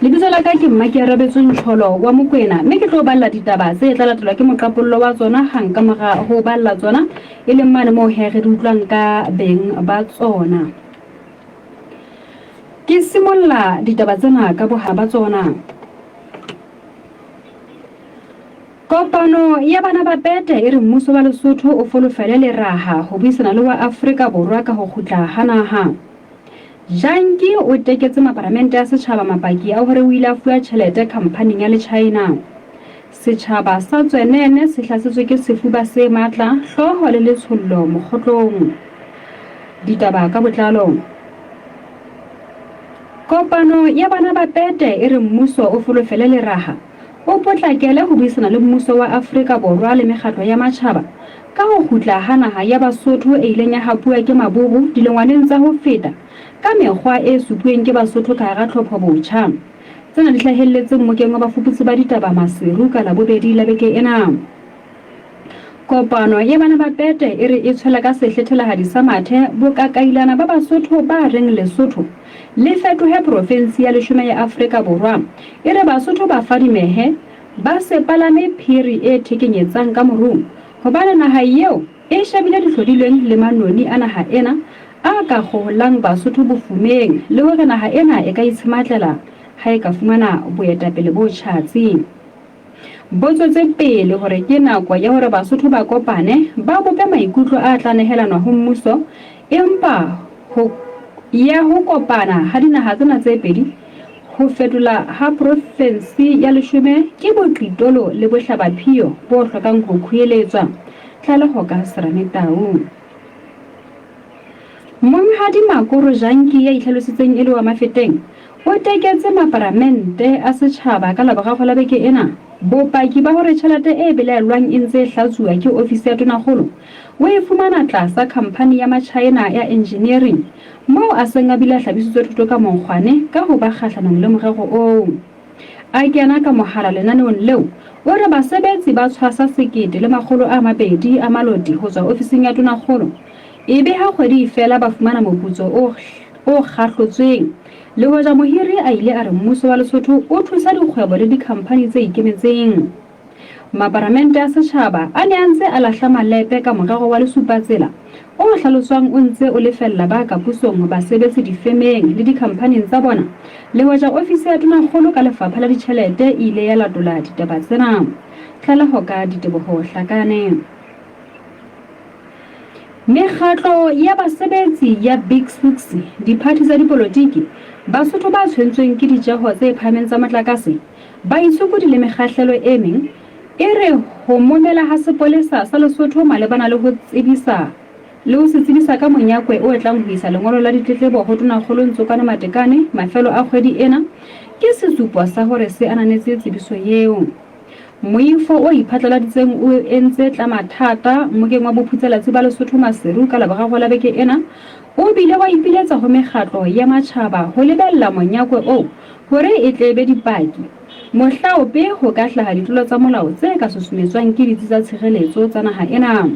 Lebitso la ka ke Mmakearabetswe Ntjholo wa Mokwena mme ke tlo balla ditaba tse tla latelwa ke moqapollo wa tsona hang ka mora ho balla tsona e leng mane moo he re di utlwang ka beng ba tsona. Ke simolla ditaba tsena ka boha ba tsona. Kopano ya bana ba Pete e re mmuso wa Lesotho o folofele leraha ho buisana le wa Afrika Borwa ka ho kgutla ha naha. Janki o teketse maparamente a setjhaba mapaki a hore o ile a fuwa tjhelete khamphaning ya Lechina. Setjhaba sa Tswenene se hlasetswe ke sefuba se matla, hlooho le letshollo mokgotlong. Ditaba ka botlalo. Kopano ya bana ba Pete e re mmuso o folofele leraha, o potlakele ho buisana le mmuso wa Afrika Borwa le mekgatlo ya matjhaba ka ho kgutla ha naha ya Basotho e ileng ya hapuwa ke Maburu dilengwaneng tsa ho feta ka mekgwa e supuweng ke Basotho ka hara tlhopho-botjha. Tsena di hlahelletse mmokeng wa bafuputsi ba ditaba Maseru ka Labobedi la beke ena. Kopano ya bana ba Pete e re e tshwela ka sehlethelahadi sa mathe bokakailana ba Basotho ba reng Lesotho le fetohe profensi ya leshome ya Afrika Borwa. E re Basotho ba fadimehe ba se palame phiri e thekenyetsang ka morung hobane naha eo e shebile dihlodilweng le manoni a naha ena a ka kgoholang Basotho bofumeng le hore naha ena e ka itshematlela ha e ka fumana boetapele bo tjhatsi. Bo tswetse pele hore ke nako ya hore Basotho ba kopane, ba bope maikutlo a tla nehelanwa ho mmuso, empa ho ya ho kopana ha dinaha tsena tse pedi, ho fetola ha profensi ya leshome ke boqitolo le bohlabaphiyo bo hlokang ho khueletswa. Tlaleho ka Serame Tau. Monghadi Makoro Janki ya itlhalositseng e le wa Mafeteng o teketse maparamente a setjhaba ka Laboraro la beke ena bopaki ba hore tjhelete e belaellwang e ntse e hlatsuwa ke ofisi ya Tonakgolo o e fumana tlasa khamphani ya Machaena ya engineering moo a seng a bile a hlabisitswe thoto ka monkgwane ka ho ba kgahlanong le morero oo. A kena ka mohala lenaneong leo, o re basebetsi ba tshwasa 1,200 a maloti ho tswa ofising ya tonakgolo. E be ha kgwedi e fela ba fumana moputso o o kgahlotsweng. Le hoja mohiri a ile a re mmuso wa Lesotho o thusa dikgwebo le dikhamphani tse ikemetseng. Maparamente a setjhaba a ne a ntse a lahla malepe ka morero wa lesupatsela o hlaloswang o ntse o lefella ba ka pusong basebetsi difemeng le dikhamphaning tsa bona, le hoja ofisi ya Tonakgolo ka Lefapha la Ditjhelete e ile ya latola ditaba tsena. Tlaleho ka Diteboho Hlakane. Mekgatlo ya basebetsi ya Big Six, diphathi tsa dipolotiki, Basotho ba tshwentsweng ke ditjeho tse phahameng tsa motlakase, Baitshokodi le mekgahlelo e meng e re ho momela ha sepolesa sa Lesotho malebana le ho tsebisa le ho se tsebisa ka monyakwe o tlang ho isa lengolo la ditletlebo ho Tonakgolo Ntsokane Matekane mafelo a kgwedi ena ke sesupo sa hore se ananetse tsebiso eo. Moifo o iphatlaladitseng o entse tlamathata mmokeng wa bophutsalatsi ba Lesotho Maseru ka Laboraro la beke ena o bile wa ipiletsa ho mekgatlo ya matjhaba ho lebella monyakwe oo Hore e tle e be dipaki, mohlaope ho ka hlaha ditlolo tsa molao tse ka susumetswang ke ditsi tsa tshireletso tsa naha ena.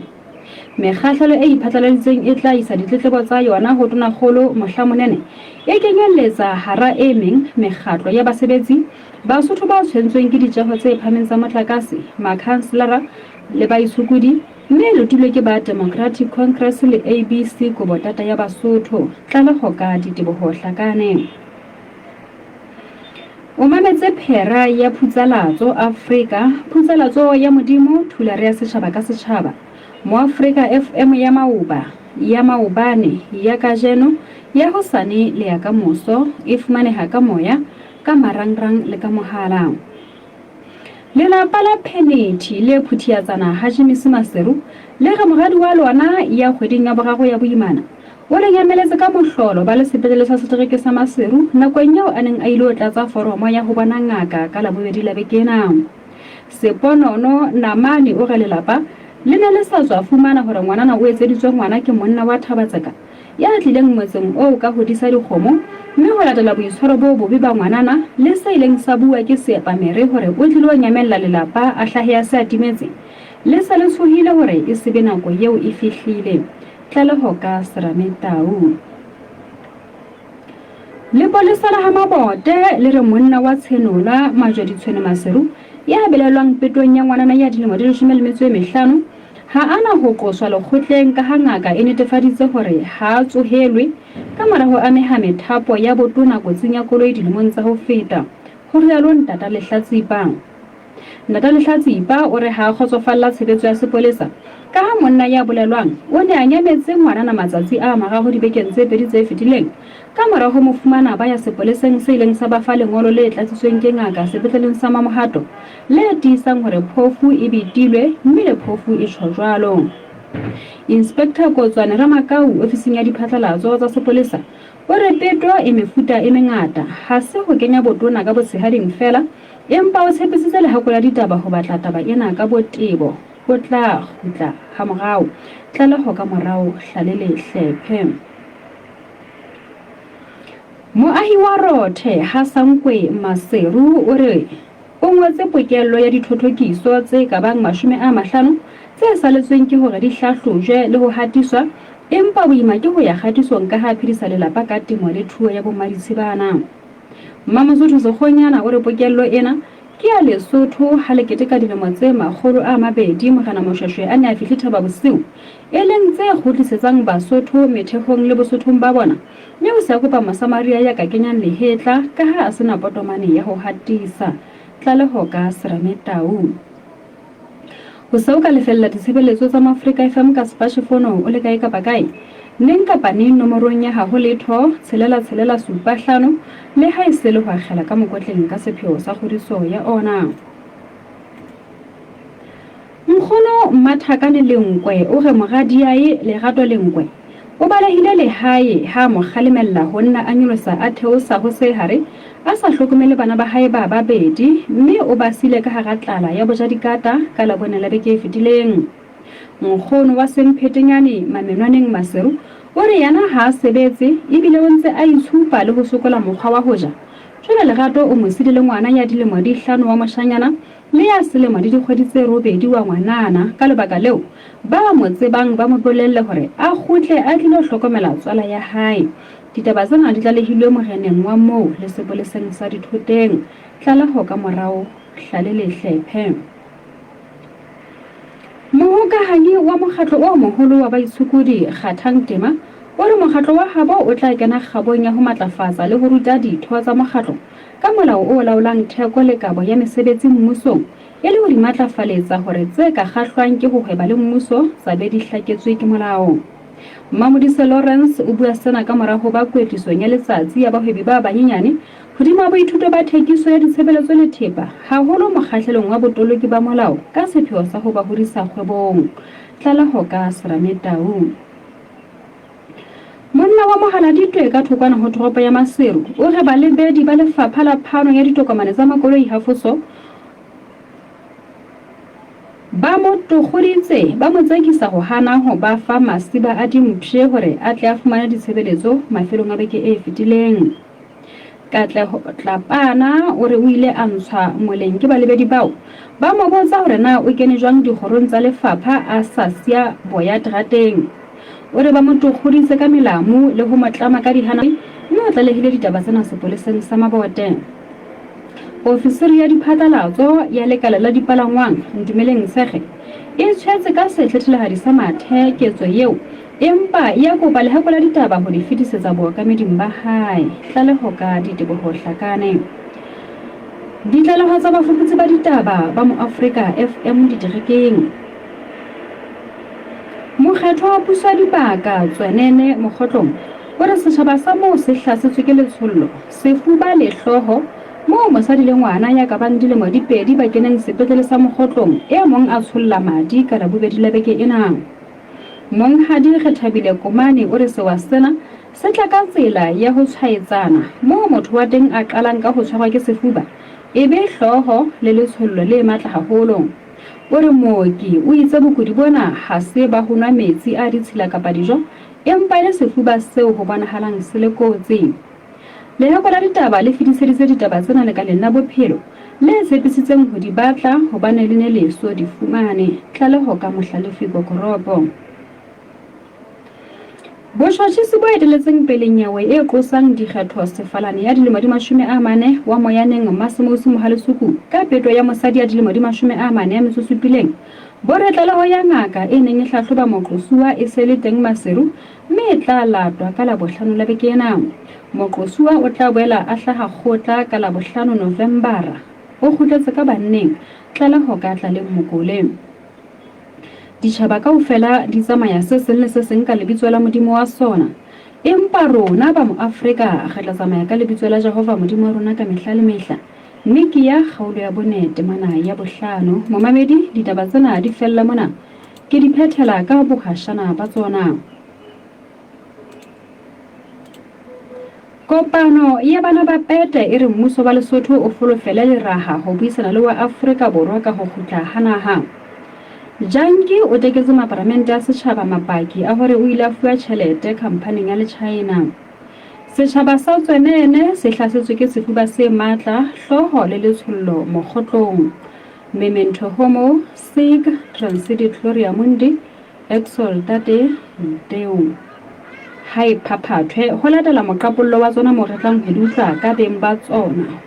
Mekgahlelo e iphatlaladitseng e tla isa ditletlebo tsa yona ho Tonakgolo mohlamonene e kenyelletsa hara e meng mekgatlo ya basebetsi, Basotho ba tshwentsweng ke ditjeho tse phahameng tsa motlakase, makhanselara le baitshokodi, mme e lotilwe ke ba Democratic Congress le ABC Kobotata ya Basotho. Tlaleho ka Diteboho Hlakane. O mametse phera ya phutsalatso Afrika, phutsalatso ya Modimo, thulare ya setjhaba ka setjhaba. Moafrika FM ya maoba, ya maobane, ya kajeno, ya hosane le ya kamoso e fumaneha ka moya, ka marangrang le ka mohala. Lelapa la Phenethi le Phuthiatsana ha Jimisi Maseru le re moradi wa lona ya kgweding ya boraro ya boimana o le nyameletse ka mohlolo ba le sepetlele sa setereke sa Maseru nakong eo a neng a ilo tlatsa foromo ya ho bona ngaka ka Labobedi la beke ena. Seponono Namane o re lelapa le ne le sa tswa fumana hore ngwanana o etseditswe ngwana ke monna wa Thabatseka ya tlileng motseng oo ka ho disa dikgomo, mme ho latela boitshwaro bo bobe ba ngwanana le se ileng sa bua ke Seepamere hore o tlilo nyamella lelapa a hlahe a se a timetse, le se le tshohile hore e se be nako eo e fihlile. Tlaleho ka Serame Tau. Lepolesa la ha Mabote le re monna wa Tshenola, Majwe Ditshwene Maseru, ya belaelwang petong ya ngwanana ya dilemo di 15, ha a na ho qoswa lekgotleng ka ha ngaka e netefaditse hore ha a tsohelwe ka mora ho ameha methapo ya botona kotsing ya koloi dilemong tsa ho feta, ho rialo Ntata Lehlatsipa. Ntata Lehlatsipa o re ha a kgotsofalla tshebetso ya sepolesa ka ha monna ya bolelwang o ne a nyametse ngwanana matsatsi a mararo dibekeng tse pedi tse fetileng ka mora ho mo fumana ba ya sepoleseng se ileng sa ba fa lengolo le tlatsitsweng ke ngaka sepetleleng sa Mamohato le tiisang hore phofu e betilwe mme le phofu e tjho jwalo. Inspector Kotswane Ramakau ofising ya diphatlalatso tsa sepolesa o re peto e mefuta e mengata ha se ho kenya botona ka botshehading feela Empa o tshepisitse lehako la ditaba ho batla taba ena ka botebo. O tla kgutla hamorao. Tlaleho ka morao Hlalele Hlephe. Moahi wa Rothe, Hasankwe Maseru o re o ngotse pokello ya dithothokiso tse ka bang 50 tse saletsweng ke hore di hlahlojwe le ho hatiswa, empa boima ke ho ya kgatisong kaha a phedisa lelapa ka temo le thuo ya bommaditshibana. Mmamosotho Sekgonyana o re pokello ena ke ya Lesotho ha le keteka dilemo tse 200 Morena Moshoeshoe a ne a fihle Thaba Bosiu, e leng tse kgutlisetsang Basotho methehong le Bosothong ba bona, mme o se a kopa Mosamaria ya ka kenyang lehetla ka ha a se na potomane ya ho hatisa. Tlaleho ka Serame Tau. O se o ka lefella ditshebeletso tsa Mafrika FM ka sepashefono o le kae kapa kae, neng kapa neng nomorong ya haho letho tshelela tshelela supa hlano le ha e se le ho akgela ka mokotleng ka sepheo sa kgodiso ya ona. Nkgono Mmathakane Lenkwe o re moradiae Lerato Lenkwe o balehile lehae ha a mo kgalemella ho nna a nyolosa a theosa ho se hare a sa hlokomele bana ba hae ba babedi mme o ba siile ka hara tlala ya bojadikata ka Labone la beke e fetileng. Nkgono wa Semphetenyane Mamenwaneng Maseru o re yena ha a sebetse ebile o ntse a itshupa le ho sokola mokgwa wa ho ja. Jwale Lerato o mo siile le ngwana ya dilemo di hlano wa moshanyana le ya selemo le dikgwedi tse robedi wa ngwanana. Ka lebaka leo, ba mo tsebang ba mo bolelle hore a kgutle a tlilo hlokomela tswala ya hae. Ditaba tsena di tlalehilwe moreneng wa moo le sepoleseng sa Dithoteng. Tlaleho ka morao Hlalelehlephe. Mohokahanyi wa mokgatlo o moholo wa baitshokodi, Kgathang Tema, o re mokgatlo wa habo o tla kena kgabong ya ho matlafatsa le ho ruta ditho tsa mokgatlo ka molao o laolang theko le kabo ya mesebetsi mmusong e le ho di matlafaletsa hore tse ka kgahlwang ke ho hweba le mmuso tsa be di hlaketswe ke molao. Mmamodise Lawrence o bua sena ka mora ho ba kwetlisong ya letsatsi ya bahwebi ba banyenyane hodima boithuto ba thekiso ya ditshebeletso le thepa, haholo mokgahlelong wa botoloki ba molao ka sepheo sa ho ba hodisa kgwebong. Tlaleho ka Serame Tau. Monna wa Mohaladitwe ka thokwana ho toropo ya Maseru o re balebedi ba lefapha la phano ya ditokomane tsa makoloi Hafoso ba mo tokgoditse ba mo tsekisa ho hana ho ba fa masiba a dimpshe hore a tle a fumane ditshebeletso mafelong a beke e fetileng. Katleho Tlapana o re o ile a ntshwa moleng ke balebedi bao ba mo botsa hore na o kene jwang dikgorong tsa lefapha a sa siya boya terateng. O re ba mo tokgoditse ka melamu le ho mo tlama ka dihana mme o tlalehile ditaba tsena sepoleseng sa Mabote. Ofisiri ya diphatlalatso ya lekala la dipalangwang, Ntumeleng Tshekge, e tshwetse ka setlhethelehadi sa mathe ketso eo Empa ya kopa lehako la ditaba ho di fetisetsa bookameding ba hae. Tlaleho ka Diteboho Hlakane. Ditlaleho tsa bafuputsi ba ditaba ba Moafrika FM diterekeng. Mokgethwa wa puso ya dibaka Tswenene Mokgotlong o re setjhaba sa moo se hlasetswe ke letshollo, sefuba le hlooho moo mosadi le ngwana ya ka bang dilemo di pedi ba keneng sepetlele sa Mokgotlong e mong a tsholla madi ka Labobedi la beke ena. Monghadi Rethabile Komane o re sewa sena se tla ka tsela ya ho tshwaetsana moo motho wa teng a qalang ka ho tshwarwa ke sefuba, e be hlooho le letshollo le matla haholo. O re mooki o itse bokudi bona ha se ba ho nwa metsi a ditshila kapa dijo empa e le sefuba seo ho bonahalang se le kotsi. Lehoko la ditaba le fetiseditse ditaba tsena lekaleng la bophelo le tshepisitseng ho di batla hobane le ne le eso di fumane. Tlaleho ka Mohlalefi Kokoropo. Botjhotjhisi bo eteletseng pele nyewe e qosang dikgetho Sefalane ya dilemo di 40 wa Moyaneng Mmasemousi Mohalesuku ka peto ya mosadi ya dilemo di 47 bo re tlaleho ya ngaka e neng e hlahloba moqosuwa e se le teng Maseru mme e tla latwa ka Labohlano la beke ena. Moqosuwa o tla boela a hlaha kgotla ka Labohlano Novembara. O kgutletse ka banneng, tlaleho ka Tlaleng Mokole. Ditjhaba kaofela di tsamaya se seng le se seng ka lebitso la modimo wa sona. Empa rona ba Moafrika re tla tsamaya ka lebitso la Jehova Modimo wa rona ka mehla le mehla. Mekia kgaolo ya bone temana ya bohlano. Momamedi, ditaba tsena di fella mona. Ke di phethela ka bohashana ba tsona. Kopano ya bana ba Pete e re mmuso wa Lesotho o folofele leraha ho buisana le wa Afrika Borwa ka ho kgutla ha naha. Janki o teketse maparamente a setjhaba mapaki a hore o ile a fuwa tjhelete khamphaning ya Lechina. Setjhaba sa Tswenene se hlasetswe ke sefuba se matla, hlooho le letshollo mokgotlong. Memento homo, sic transit gloria mundi, Exultate Nteo. Ha e phaphathwe ho latela moqapollo wa tsona moo re tlang ho di utlwa ka beng ba tsona.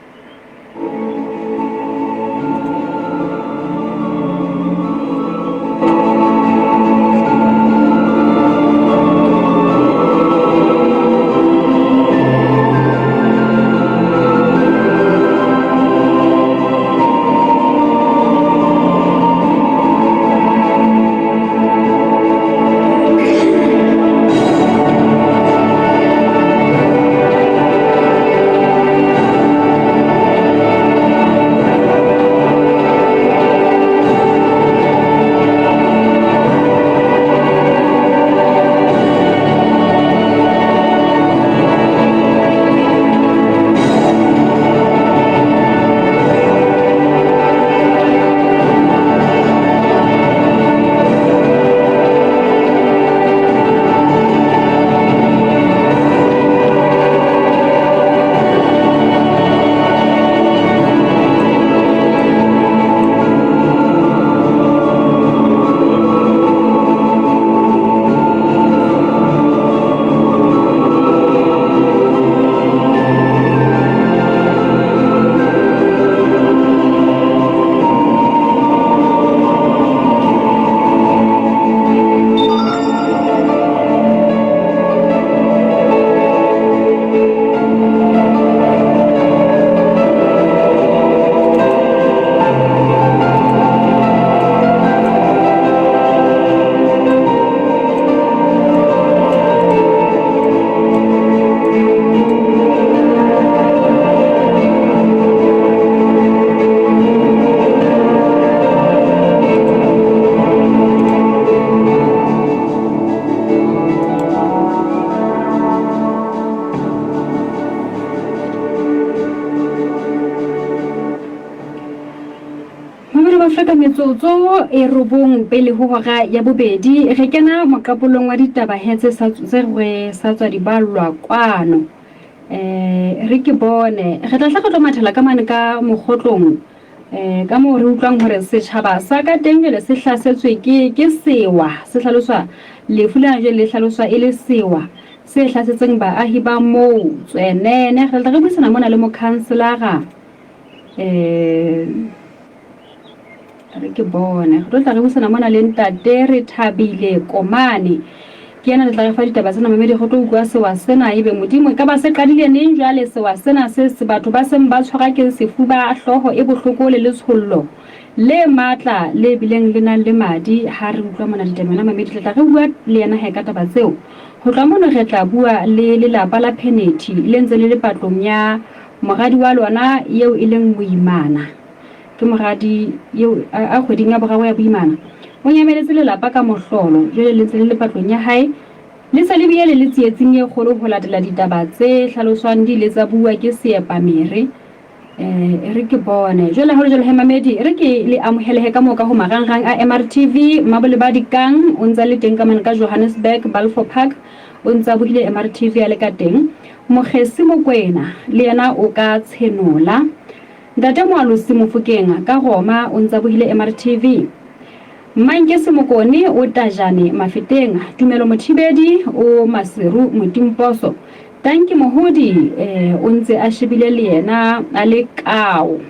Mamelo ba Afrika metsotso e robong pele ho hora ya bobedi re kena moqapolong wa ditaba he tse sa tse re sa tswa di ballwa kwano. Eh re ke bone re tla hla re tlo mathela ka mane ka mokgotlong eh ka moo re utlwang hore setjhaba sa ka teng jwale se hlasetswe ke ke sewa se hlaloswa lefu lena jwale le hlaloswa e le sewa se hlasetseng baahi ba moo Tswenene. Re tla re buisana mona le mokhanselara um re ke bone re tlo tla re buisana mona le ntate re thabile komane ke yena le tla re fa ditaba tsena mamedi go tlo utlwa sewa sena ebe modimo e ka ba se qadile neng jwale sewa sena se se batho ba seng ba tshwara ke sefuba hlooho e bohloko le letshollo le matla le bileng le nang le madi ha re utlwa mona ditaba yona mamedi tla tla re bua le yena he ka taba tseo ho tloha mono re tla bua le lelapa la Phenethi le ntse le le patlong ya Moradi wa lona eo e leng moimana, ke moradi eo a kgweding ya boraro ya boimana, o nyameletse lelapa ka mohlolo. Jwale le ntse le le patlong ya hae, le se le bile le le tsietsing e kgolo ho latela ditaba tse hlaloswang di ile tsa buuwa ke Seepamere. Eh, e re ke bone. Jwale ha ho le jwalo he mamedi, e re ke le amohelehe ka moo ka ho marangrang a MRTV. Mmabolebadi Kang o ntse a le teng ka mane ka Johannesburg, Balfour Park. O ntse a bohile MRTV a le ka teng. Mokgesi Mokwena le yena o ka tshenola. Ntate Moalosi Mofokeng ka Roma o ntse a bohile MRTV. Mankese Mokone o Tajane Mafeteng, Tumelo Mothibedi o Maseru Motimposo, Tanki Mohodi o ntse a shebile le yena a le Kao.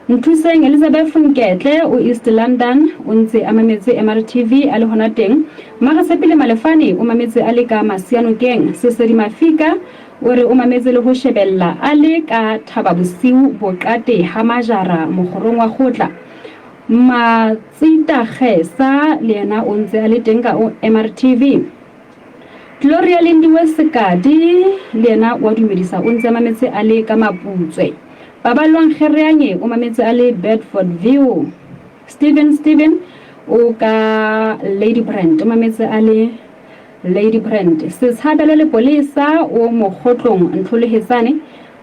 Nthuseng Elizabeth Nketle o East London o ntse a mametse MRTV a le hona teng. Mmaresepele Malefane o mametse a le ka Masianokeng. Sesedi Mafika o re o mametse le ho shebella a le ka Thababosiu Boqate ha Majara Mokgorong wa Kgotla. Matsita Kgesa le yena o ntse a le teng ka MRTV. Gloria Lindiwe Sekadi le yena wa dumedisa o ntse a mametse a le ka Maputswe. Paballo Nkgereanye o mametse a le Bedford View. Steven Steven o ka Ladybrand o mametse a le Ladybrand. Setshabelo Lepolesa o Mokgotlong Ntlholohetsane.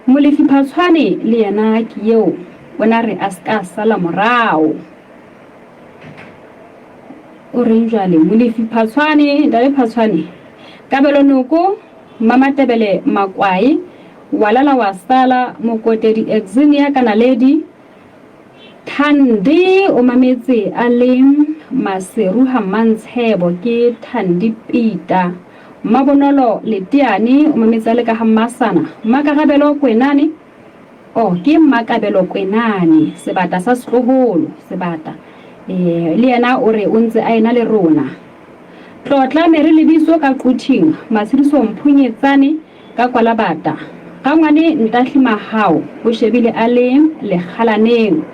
Molefi Phatshwane le yena ke eo o na re a ska sala morao. O reng jwale Molefi Phatshwane, Ntate Phatshwane, Kabelo Noko, Mmamatebele Makwae, wa lala wa sala, Mokotedi Exinia ka Naledi, Thandi o mametse a le Maseru ha Mmantshebo ke Thandi Pita, Mmabonolo Leteane o mametse a le ka ha Mmasana, Mmakarabelo Kwenane, Oh, ke Mmakabelo Kwenane, sebata sa setloholo, sebata. Eh, le yena o re o ntse a ena le rona. Tlotla Mary Lebitso ka Quthing, Matshediso Mphunyetsane ka Kwalabata. Rangwane Ntahli Mahao o shebile a le Lekgalaneng.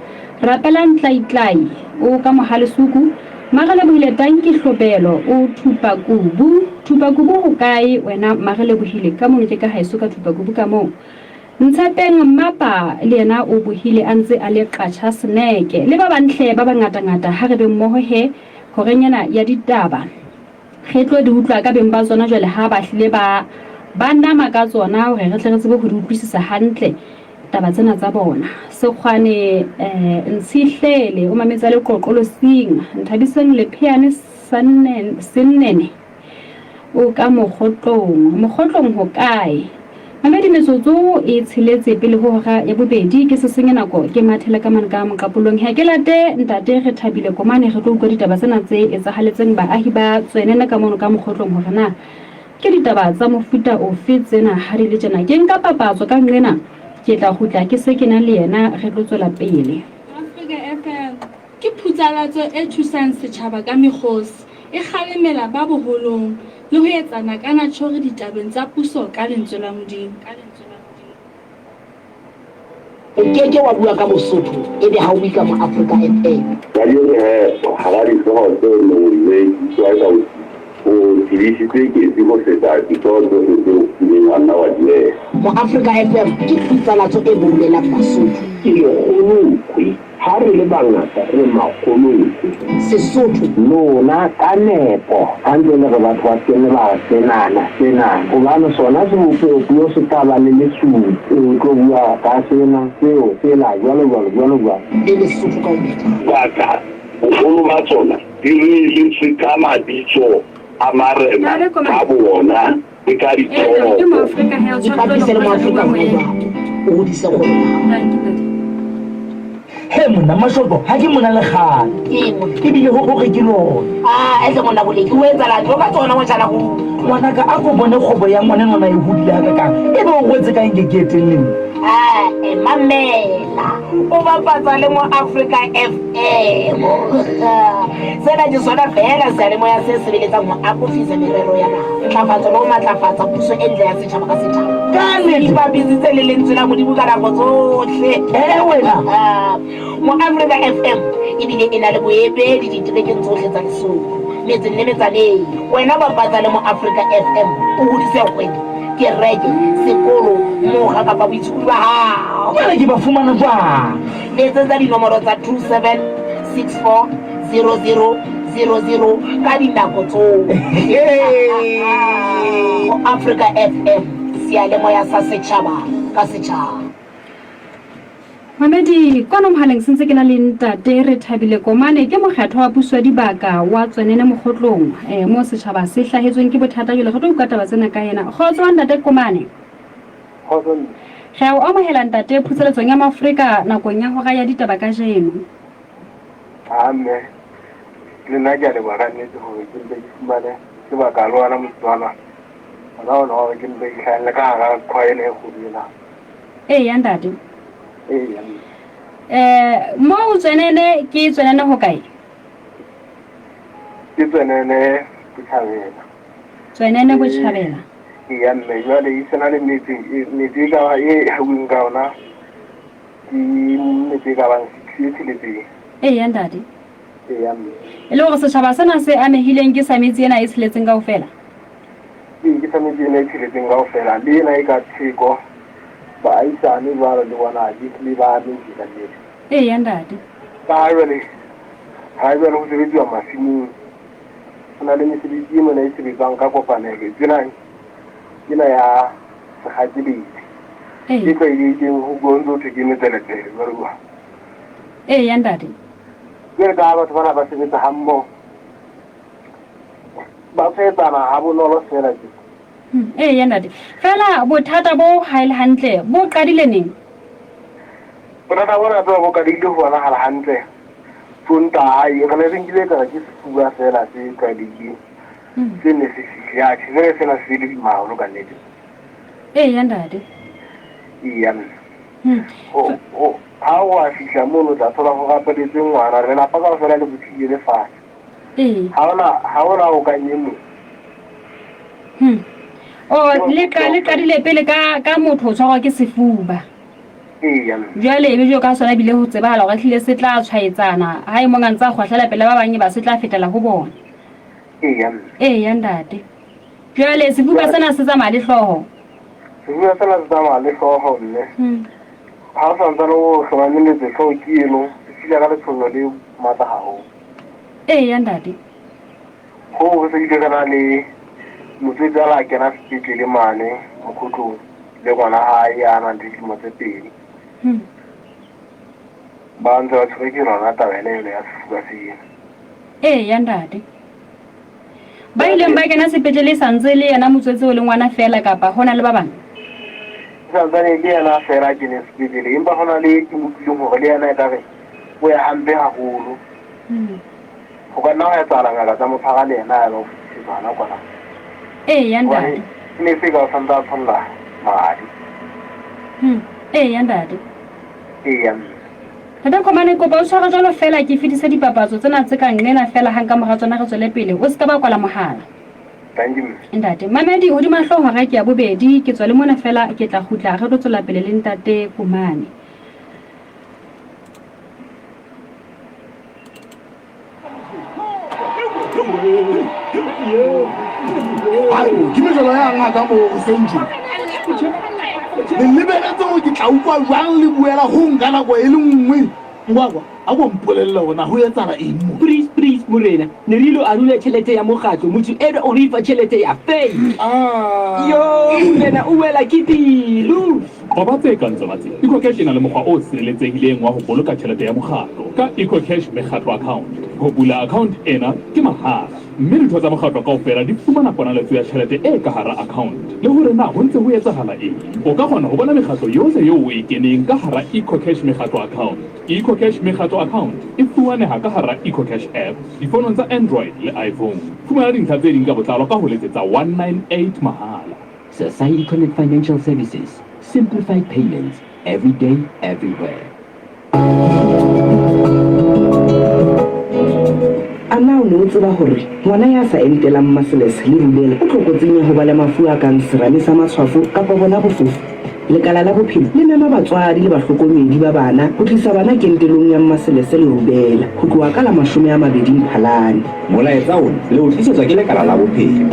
Rapelang Tlaitlai o ka Mohalesuku. Mmarelebohile Tanki Hlobelo o Thupakubu. Thupakubu ho kae wena Mmarelebohile? Ka mono ke ka haeso ka Thupakubu ka moo. Ntshepeng Mmapa le yena o bohile a ntse a le Qacha Seneke. Le ba bang hle ba bangatangata ha re be mmoho he horeng ena ya ditaba. Re tlo di utlwa ka beng ba tsona jwale ha ba hlile ba ba nama ka tsona hore re tle re tsebe ho di utlwisisa hantle taba tsena tsa bona. Sekgwane eh, Ntshihlele o mametse a le Qoqolosing. Nthabiseng Lepheane Sennene. O ka mokgotlong. Mokgotlong hokae? Mamedi metsotso e tsheletse pele ho hora ya bobedi. Ke se senye nako ke mathele ka mane ka moqapolong. He ke late ntate Rethabile Komane re tlo utlwa ditaba tsena tse etsahaletseng baahi ba Tswenene ka mono ka mokgotlong hore na ke ditaba tsa mofuta ofe tsena ha di le tjena. Ke nka papatso ka nqena ke tla kgutla ke se ke na le yena re tlo tswela pele. Afrika FM ke phutsalatso e thusang setjhaba ka mekgosi, e kgalemela ba boholong le ho etsa nakanatjhori ditabeng tsa puso ka Lentswe la Modimo. O keke wa bua ka Mosotho ebe ha o bue ka Moafrika FM. Kajeno he, hara dihlooho tseo neng o di tswa ka o tebisitse ketsi ho feta dihlooho tsohle tseo o kileng wa nna wa di beha. Moafrika FM ke phutsalatso e boulelang Basotho. Ke lekgolokwe. Ha re le bangata re makgolokwe. Sesotho. Lona ka nepo ha ntse le re batho ba se ke nne ba re senana, senana, hobane sona sebopeho-puo se tla ba le lesupi, o tlo bua ka sena, seo, sela, jwalo, jwalo, jwalo, jwalo. Le Lesotho ka ho phethana. Baka, boholo ba tsona di reeletswe ka mabitso a marena ka boona. le ka ditoropo. Ipapise le Moafrika hona jwale, o hodise kgwebo ya hao. He monna Mashoko, ha ke mona le kgale. Ebile ho hore ke lona. Ah, ehle monna Boleki, o etsalang? Tlo ka tsona motjhana go. Ngwanaka, a ko bone kgwebo ya ngwanenwana e hodile hakakang. Ebe o rwetse ka eng ke ke eteng le nna? Ah, eh, mamela. O bapatsa le Moafrika FM. Sena ke sona feela seyalemoya se sebeletsang ho akofisa merero ya naha, ntlafatso le ho matlafatsa puso e ntle ya setjhaba ka setjhaba. Ka nnete. Ipapisitse le lentswe la Modimo ka nako tsohle. Ee wena. Moafrika FM ebile e na le boemedi diterekeng tsohle tsa Lesotho, metseng le metsaneng. Wena bapatsa le Moafrika FM o hodise kgwebo, kereke, sekolo, mokga kapa boitshokodi ba hao. Jwale ke ba fumana jwang? Letsetsa dinomoro tsa 27640000 ka dinako tsohle. Africa FM, seyalemoya sa setjhaba ka setjhaba. Mamedi, kwano mohaleng sentse ke na le ntate re thabile Komane ke mokgethwa wa puso ya dibaka wa Tswenene Mokgotlong eh, moo setjhaba se hlahetsweng ke bothata jwale re tlo utlwa taba tsena ka yena. Kgotso ntate Komane. Kgotso mme. Re a o amohela ntate phutseletsong ya Maafrika nakong ya hora ya ditaba kajeno. Ah mme. Le nna ke a leboha ka nnete hore ke mpe ke fumane sebaka le ona motswana ona ona hore ke mpe ke hlahelle ka hara kgwa ena e kgolo ena. Eya ntate. Eya. Eh mo Tswenene ke Tswenene ho kae? Ke Tswenene Botjhabela. Tswenene Botjhabela. Eya mme jwale e sena le metse metse e ka e hauweng ka ona ke metse e ka bang six e tsheletseng. Eya ntate. Eya mme. E le hore setjhaba sena se amehileng ke sa metse ena e tsheletseng kaofela? Ee, ke sa metse ena e tsheletseng kaofela le ena e ka theko baahisane jwalo le bona ke hlile ba amehile ka nnete. Eya ntate. Ka ha jwale ha jwale ho sebetsiwa masimong ho na le mesebetsi e mona e sebetswang ka kopanelo tsena ena ya sekgakeledi e tlwaelehileng ho buang ntse ho thwe ke metseletsele jwalo jwalo. Eya ntate. Jwale ka ha batho bana ba sebetsa ha mmoho ba tshwaetsana ha bonolo feela tje. Eya ntate. Feela bothata bo ha e le hantle bo qadile neng? Bothata bona tseba bo qadile ho bonahala hantle Sontaha e re ne re nkile ekare ke sefuba feela se tlwaelehileng se ne se fihle. Atjhe jwale sena se le boima haholo ka nnete. Eya ntate. Eya mme. Ha o a fihla mono o tla thola ho rapeletswe ngwana lelapa kaofela le bothile le fatshe. Ee. Ha ona ha ona o kang e mong. O le ka le qadile pele ka ka motho o tshwarwa ke sefuba. Eya mme. Jwale ebe jwalo ka sona ebile ho tsebahala hore ehlile se tla tshwaetsana ha e mong a ntse a kgwahlela pele ba bang e ba se tla fetela ho bona. Eya mme. Eya ntate. Jwale sefuba sena se tsamaya le hlooho. Sefuba sena se tsamaya le hlooho mme. Ha o santsane o hlomamelletse hlooho ke eno, se fihla ka letshollo le matla haholo. Eya ntate. Hoo re se bile re na le motswetse a la kena sepetlele mane Mokhotlong le ngwana hae ya nang le dilemo tse pedi. Ba ntse ba tshwerwe ke yona taba ena eno ya sefuba sena. Eya ntate. Ba ileng ba kena sepetlele e sa ntse le yena motswetse o le ngwana feela kapa ho na le ba bang? E sa ntsane e le yena feela a keneng sepetlele, empa ho na le e ke mo utlwileng hore le yena ekare o ya hampe haholo. Ho ka nna hwa etsahala ngaka tsa mo tshwara le yena ya ba o fetisetswa hona kwana. Eya ntate. Hobane e ne e se ka o santse a tsholla madi. Eya ntate. Eya mme. Ntate Khomane, kopa o tshware jwalo feela ke fetise dipapatso tsena tse ka nqena feela hang ka mora tsona re tswele pele. O se ka ba kwala mohala. Thank you mme. Ntate. Mamedi, hodima hlooho hora ke ya bobedi, ke tswa le mona feela ke tla kgutla re tlo tswela pele le Ntate Komane. Ao, ke mejolo ya ngaka moo hoseng tje. Le lebeletse hore ke tla utlwa jwang le buela ho nka nako e le nngwe. Ngwakwa, a ko mpolelle hore na ho etsahala eng mo. Please, please, morena, ne re ilo arula tjhelete ya mokgatlo, motho enwa o re fa tjhelete ya fake. Yo, morena o wela ke pelo. Qoba tse kang tsona tse. EcoCash e na le mokgwa o sireletsehileng wa ho boloka tjhelete ya mokgatlo ka EcoCash Mekgatlo Account. Ho bula account ena ke mahala, mme ditho tsa mokgatlo kaofela di fumana ponaletso ya tjhelete e ka hara account le hore na ho ntse ho etsahala eng. O ka kgona ho bona mekgatlo yohle eo o e keneng ka hara EcoCash Mekgatlo Account. EcoCash Mekgatlo Account e fumaneha ka hara EcoCash app difonong tsa Android le iPhone. Fumana dintlha tse ding ka botlalo ka ho letsetsa 198 mahala. Sasai Connect Financial Services, simplified payments every day, everywhere. A na o ne o tseba hore ngwana ya sa entelang maseles le rubella o tlokotsing ya ho ba le mafu a kang serame sa matshwafo kapa bona bofofu? Lekala la Bophelo le mema batswadi le bahlokomedi ba bana ho tlisa bana kentelong ya mmaselese le rubella ho tloha ka la 20 Mphalane. Molaetsa ona le o tlisetswa ke Lekala la Bophelo.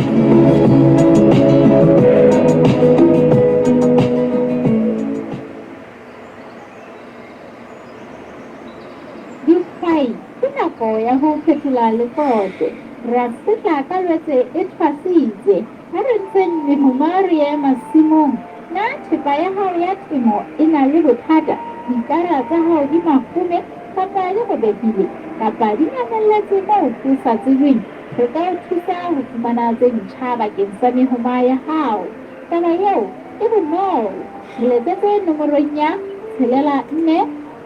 Dihwai, ke nako ya ho phethola lekote. Re a setla ka Lwetse e thwasitse. Ha re ntsheng mehoma re ye masimong. Na thepa ya hao ya temo e na le bothata? Dikara tsa hao di mafome kapa di robehile kapa di nyamelletse moo ho sa tsejweng? Re ka o thusa ho fumana tse ntjha bakeng sa mehoma ya hao. Taba eo e bonolo. Re letsetse nomorong ya tshelela nne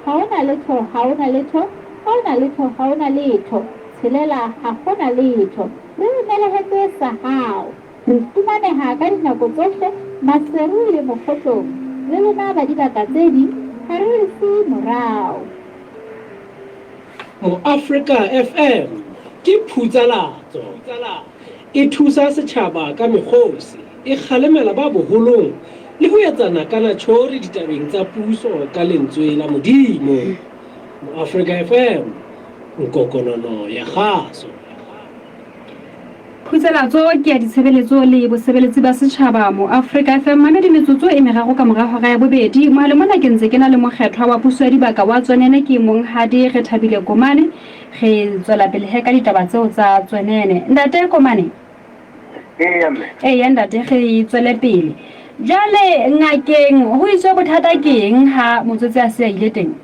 ha hona letho ha hona letho ha hona letho ha hona letho. tshelela ha ho na letho. Re melehetse sa hao. Re fumaneha ka dinako tsohle Maseru le Mokgotlong. Le lona ba dibaka tse ding ha re le siye morao. Moafrika FM ke phutsalatso. E thusa setjhaba ka mekgosi, e kgalemela ba boholong le ho etsa nakanatjhori ditabeng tsa puso ka lentswe la Modimo. Moafrika FM, nkokonono ya kgaso. Phutselatso ke ya ditshebeletso le bosebeletsi ba setjhaba Moafrika FM mamedi metsotso e meraro ka mora hora ya bobedi. Mohale mona ke ntse ke na le mokgethwa wa puso ya dibaka wa Tswenene ke Monghadi Rethabile Komane. Re tswela pele he ka ditaba tseo tsa Tswenene. Ntate Komane. Eya mme. Eya ntate re tswele pele. Jwale ngakeng ho itswe bothata ke eng ha motswetse a se a ile teng?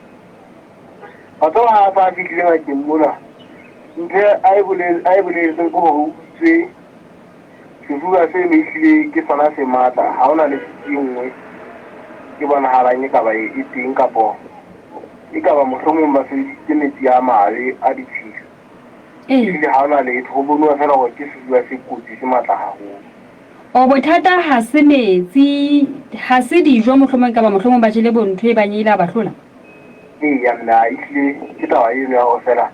Wa tseba ha a sa fihlile ngakeng mona, ntho a e a e boleletseng ke hore o utswe sefuba seno ehlile ke sona se matla. Ha ho na le e nngwe e bonahalang e ka ba e teng kapo e ka ba mohlomong ba sebedisitse metsi a mabe a ditshila. Ehlile ha ho na letho, ho bonuwa feela hore ke sefuba se kotsi se matla haholo. O bothata ha se metsi, ha se dijo mohlomong kapa mohlomong ba jele bo ntho e bang e ile ya ba hlola? Eya nna ehlile ke taba eno ya hore fela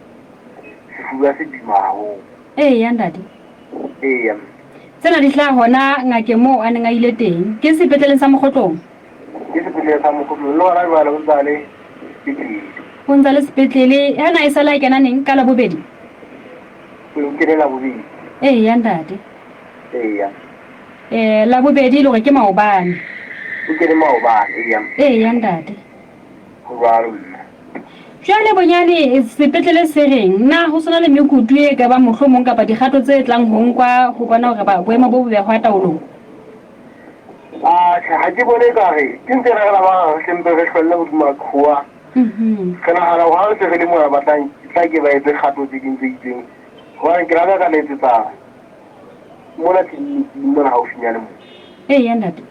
sefuba se boima haholo. Eya ntate. Eya. Tsena di hlaha hona ngakeng moo a neng a ile teng. Ke sepetleleng sa Mokgotlong? Ke sepetlele sa Mokgotlong le hona jwale o ntse a le sepetlele. O ntse a le sepetlele. Hana e sale a kena neng? Ka Labobedi? O kene Labobedi. Eya ntate. Eya. Eh, Labobedi e le hore ke maobane. O kene maobane, eya. Eya ntate. Ho jwalo mme. Jwale bonyane sepetlele se reng? Na ho sona le mekutu e ka bang mohlomong kapa dikgato tse tlang ho nkwa ho bona hore ba boemo bo bo behwa taolong? Atjhe, ha ke bone ekare ke ntse re re la ba re hle mpe re hlwelle hodima qhowa. Re nahana hore ha re se re le mona ba tla tla ke ba etse kgato tse ding tse itseng. Hobane ke rata ka letsetsa mona tleliniking mona haufinyane mona. Eya ntate.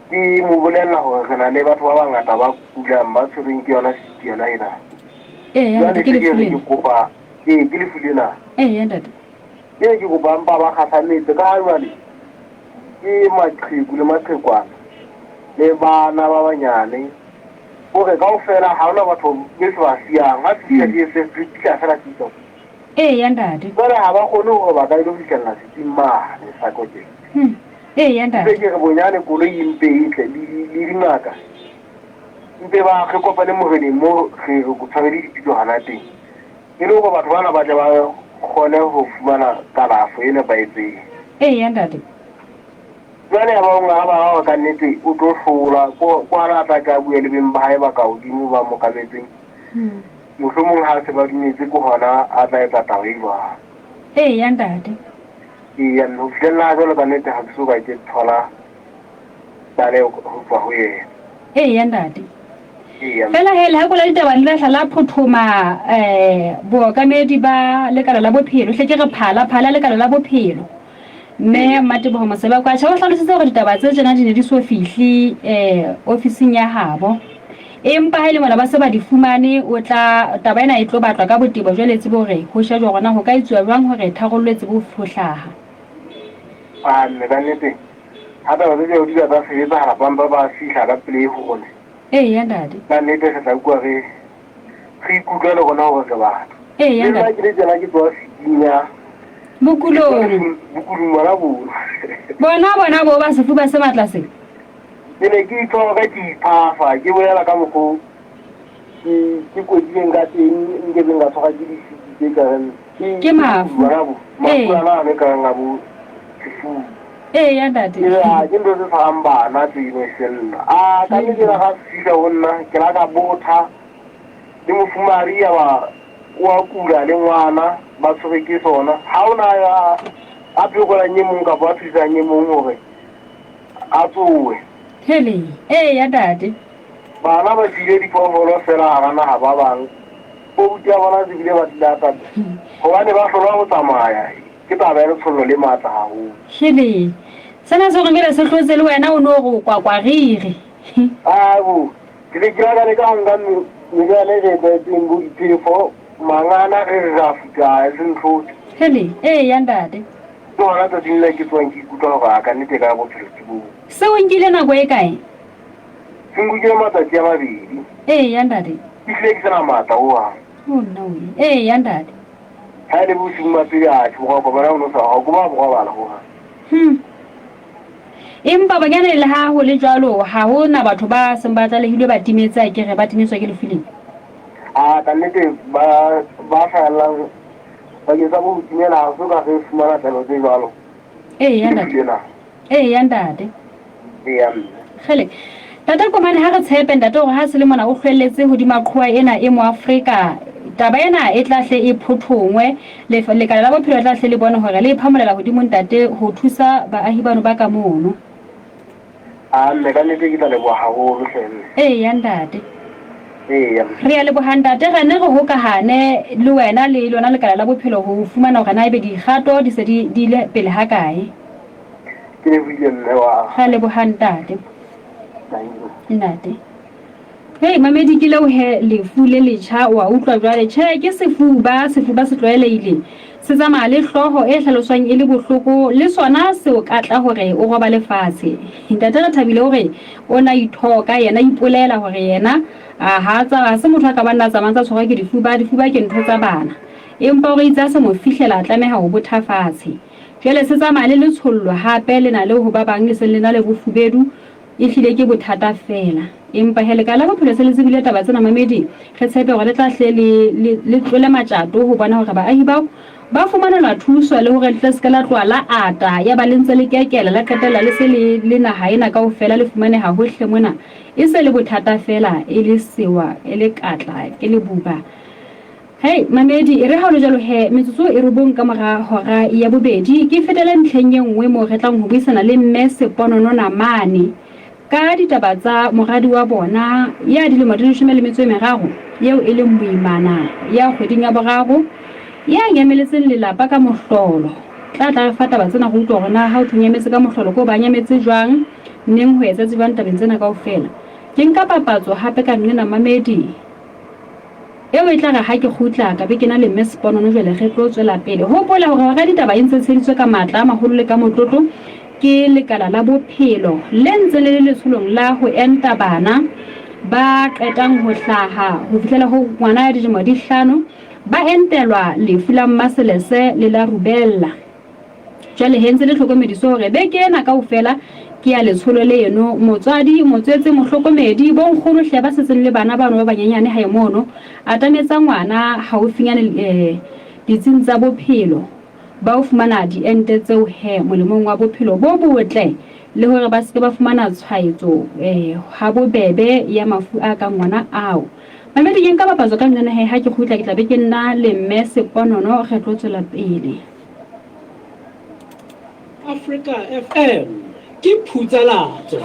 Ke mo bolella hore re na le batho ba bangata ba kulang ba tshwerweng ke yona sick yona ena. Eya Jwale ntate ke se ke lefu re ke lena. kopa ee ke lefu lena. Eya ntate. Ke ke kopa mpa ba kgahlametse ka ha jwale ke maqheku le maqhekwana le bana ba banyane hore kaofela ha hona batho be se ba siyang ha se fihla ke se fihla fela se Eya ntate. Jwale ha ba kgone hore ba ka ilo fihlella setsing mane sa kokeng. Eya ntate. Ke re bonyane koloi e mpe e tle le dingaka. Mpe ba re kopane moreneng mo re re tshwarele dipitso hana teng. E le hore batho bana ba tle ba kgone ho fumana kalafo e nepahetseng. Eya ntate. Jwale ya ba o ngaba hore ka nnete o tlo hlola ko hana a tla ke a bue le beng ba hae ba ka hodimo ba mo kametseng. Mohlomong ha se ba dumetse ke hona a tla etsa taba e jwalo. Eya ntate. Eya mme ho fihlella ha jwalo ka nnete ha ke so ka ke thola tlaleho ho tswa ho yena. Eya ntate. Eya. Fela he lehako la ditaba le lahla la phothoma um bookamedi ba lekala la bophelo hle ke re phala phala lekala la bophelo. Mme Mmateboho Mosebako atjhe o hlalositse hore ditaba tse tjena di ne di so fihle um ofising ya habo. Empa ha e le mona ba se ba di fumane, o tla taba ena e tlo batlwa ka botebo jwale e tsebe hore ho shejwa hore na ho ka etsuwa jwang hore tharollo e tsebe ho hlaha. A mme ka nnete ha taba tse jwalo di ka tsa sebetsahala ba mpa ba fihla ka pele ho rona. Eya ntate. Ka nnete re tla utlwa re re ikutlwa le rona hore re batho. Eya Le nna ntate. ke le tjena ke tswa siking ya Bokulong. Bokulong bona bo. Bona bona bo ba sefuba se matla se. Ke ne ke ithoka ke iphafa ke bolela ka mokgo ke ke kwetlileng ka teng nkebeng ka tshwarwa ke disiki tse kareng ke Ke mafu. bona bo mafu Ee. ana a ne kareng a bo sefuba. Eya ntate. Ke re, "Ah, ke ntho tse tshwarang bana tseno e sella. A ka nnete la ga fihla ho nna ke la ka botha le mofumahadi ya ba o a kula le ngwana ba tshwerwe ke sona. Ha o na ya a phekolang e mong kapa a thusang e mong hore a tsoe. Hele, eya ntate. Bana ba jele diphoofolo fela hara naha ba bang. Poutu ya bona se bile ba di lata hobane ba hlolwa ho tsamaya. Ke taba ya letshollo le matla haholo. Hele, sena se romele se hlotse le wena o no re o kwakwariri. Abo, ke ne ke la ka leka ho nka meriana e re e tlwaetseng bo diphefo. Mangana re re ra futa e se ntho. Hele, eya ntate. Ke hona tsatsing le ke tsoang ke ikutlwa hore a ka nnete ka bophelo ke bo. Seo nkile nako e kae? Se nkukile matsatsi a mabedi. Eya ntate. Ke hlile ke sena matla hohang. Oh nna oye. Eya ntate. Ha e le bosiung ba pele atjhe boroko bona bo no sa ha ko ba bo robala hohang. Empa bonyane le ha ho le jwalo, ha ho na batho ba seng ba tlalehilwe ba timetse, a ke re ba timetswa ke lefu lena. A ka nnete ba ba hlahellang bakeng sa bo timela ha so ka re fumana tlaleho tse jwalo. Eya ntate. Eya ntate. Eya mme. Kgele. Ntate Komane ha re tshepe ntate hore ha se le mona o hlwelletse hodima qhowa ena e mo Afrika taba ena e tla hle e phothongwe lekala la bophelo tla hle le bone hore le e phamolela hodimo ntate ho thusa baahi bano ba ka mono. A mme ka nnete ke tla leboha haholo hle mme. Eya ntate. Eya. Re a leboha ntate re ne re hokahane le wena le lona lekala la bophelo ho fumana hore na ebe dikgato di se di di ile pele ha kae. Ke lebohile mme wa. Re a leboha ntate. Ntate. Hei mamedi ke leo he lefu le letjha wa utlwa jwale tjhe ke sefuba sefuba se tlwaelehileng se tsamaya le hlooho e hlaloswang e le bohloko le sona se o katla hore o robale fatshe. Ntate re thabile hore o na ithoka yena ipolela hore yena ha tsa se motho a ka ba nna tsamaya tsa tshwarwa ke difuba difuba ke ntho tsa bana empa o re itse a se mo fihlela a tlameha ho botha fatshe. Jwale se tsamaya le letshollo hape le na le ho ba bang le seng le na le bofubedu Ehlile ke bothata feela. Empa he Lekala la Bophelo se le tsebile taba tsena mamedi, re tshepe hore le tla hle le, le, le tlole matjato ho bona hore baahi bao ba fumanelwa thuso le hore le tle se ke la tloha la ata ya ba le ntse le kekela la qetella le se le le naha ena kaofela le fumaneha hohle mona. E se le bothata feela e le sewa, e le katla, ke lebuba. Hei, mamedi, e re ha ho le jwalo he, metsotso e robong ka mora hora ya bobedi, ke fetele ntlheng e nngwe moo re tlang ho buisana le Mme Seponono Namane ka ditaba tsa moradi wa bona ya dilemo di 13 eo e leng moimana ya kgweding ya boraro ya nyameletseng lelapa ka mohlolo. Tla tla re fa taba tsena re utlwe hore na ha ho thwe nyametse ka mohlolo ke ho ba nyametse jwang, neng ho etsahetse jwang tabeng tsena kaofela. Ke nka papatso hape ka nqena mamedi. Eo e tla re ha ke kgutla ka be ke na le Mme Seponono jwale re tlo tswela pele. Hopola hore hora ditaba e ntse e tsheheditswe ka matla a maholo le ka motlotlo ke Lekala la Bophelo le ntseng le le letsholong la ho enta bana ba qetang ho hlaha ho fihlela ho ngwana ya dilemo di hlano ba entelwa lefu la mmaselese le la rubella. Jwale he ntse le hlokomediswe hore beke ena kaofela ke ya letsholo leno. Motswadi, motswetse, mohlokomedi, bonkgono hle ba setseng le bana bano ba banyenyane hae mono, atametsa ngwana haufinyane ditsing tsa bophelo ba ho fumana diente tseo he molemong wa bophelo bo botle le hore ba seke ba fumana tshwaetso ha bobebe ya mafu a kang ona ao. Mamedi ke nka papatso ka nqena he ha ke kgutla ke tla be ke nna le Mme Seponono re tlo tswela pele. Africa FM ke phutsalatso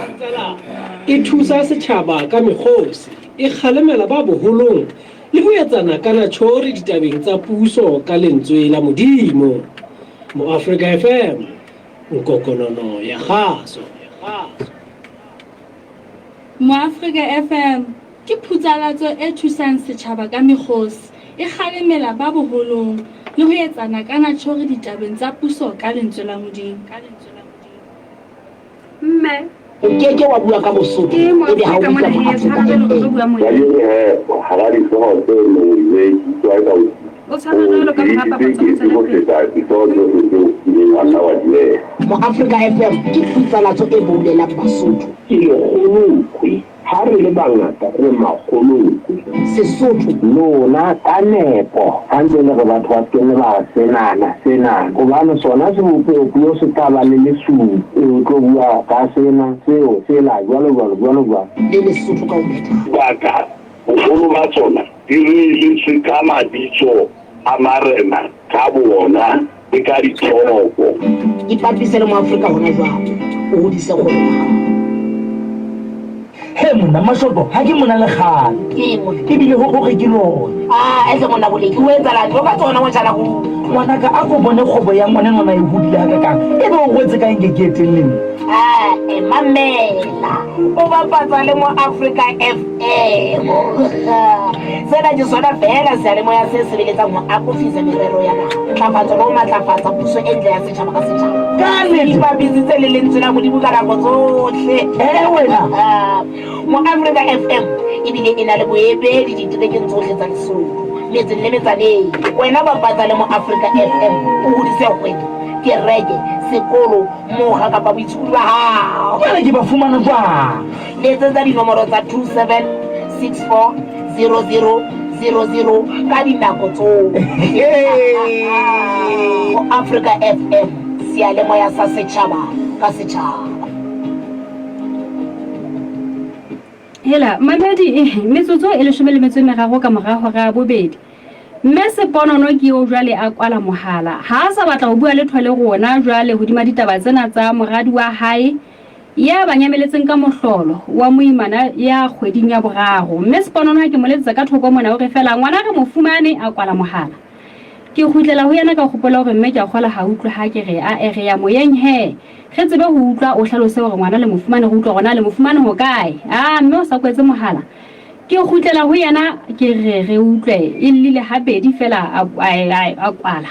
e thusa setjhaba ka mekgosi e kgalemela ba boholong le ho etsana ka natjhori ditabeng tsa puso ka lentswe la Modimo. Mo Africa FM nkokonono ya kgaso. Moafrika FM ke phutsalatso e thusang setjhaba ka mekgosi, e kgalemela ba boholong le ho etsana ka natjhori ditabeng tsa puso ka lentswe la Modimo. Mme. O ke ke wa bua ka Bosotho ebe ha o bitsa Moafrika FM. Kajeno he, hara dihlooho tse neng ke utlwa eka O tshwana jwalo ka monga papatso o tswele ho feta dihlooho tsohle tseo o kileng wa nna wa di beha. Moafrika FM ke phutsalatso e boulelang Basotho. Ke lekgolokwe, ha re le bangata re makgolokwe. Sesotho. Lona ka nepo ha ntse le re batho ba se ke nne ba re senana, senana, hobane sona sebopehopuo se tla ba le lesupi, o tlo bua ka sena, seo, sela, jwalo, jwalo, jwalo, jwalo. Le Lesotho ka ho phethahala. Baka, boholo ba tsona di reeletswe ka mabitso a marena ka boona le ka ditoropo. Ipapise le Moafrika hona jwale, o hodise kgwebo ya hao. He monna, Mashoto, ha ke mona le kgale. Ke monna. Ebile ho hore ke lona. Ah, ese monna Boleki, o etsalang? Tlo ka tsona motjhana ruri. Ngwanaka, a ko bone kgwebo ya ngwanenwana e hodile hakakang. Ebe o rwetse ka eng ke ke eteng le nna? Ah, eh, mamela. O bapatsa le Moafrika FM. Sena Sena ke sona feela seyalemoya se sebeletsang ho akofisa merero ya naha, ntlafatso le ho matlafatsa puso e ntle ya setjhaba ka setjhaba. Ka nnete. Ipapisitse le lentswe la Modimo ka nako tsohle. Ee wena. Moafrika FM ebile e na le boemedi diterekeng tsohle tsa Lesotho, metseng le metsaneng. Wena bapatsa le Moafrika FM o hodise kgwebo, kereke, sekolo, mokga kapa boitshokodi ba hao. Jwale ke ba fumana jwang? Letsetsa dinomoro tsa 27640000 ka dinako tsohle. Moafrika FM, seyalemoya sa setjhaba ka setjhaba. Hela, mamedi, eh, metsotso e leshome le metso e meraro ka mora hora ya bobedi. Mme Seponono ke eo jwale a kwala mohala. Ha a sa batla ho bua letho le rona jwale hodima ditaba tsena tsa moradi wa hae ya ba nyameletseng ka mohlolo wa moimana ya kgweding ya boraro. Mme Seponono ha ke mo letsetsa ka thoko mona o re feela ngwana re mo fumane a kwala mohala. Ke kgutlela ho yena ka kgopolo ya hore mme ke a kgola ha utlwe ha ke re a-e re ya moyeng he re tsebe ho utlwa o hlalose hore ngwana le mo fumane re utlwe hore na le mo fumane hokae. A mme o sa kwetse mohala. Ke kgutlela ho yena ke re re utlwe e llile habedi feela a, a, a, a kwala.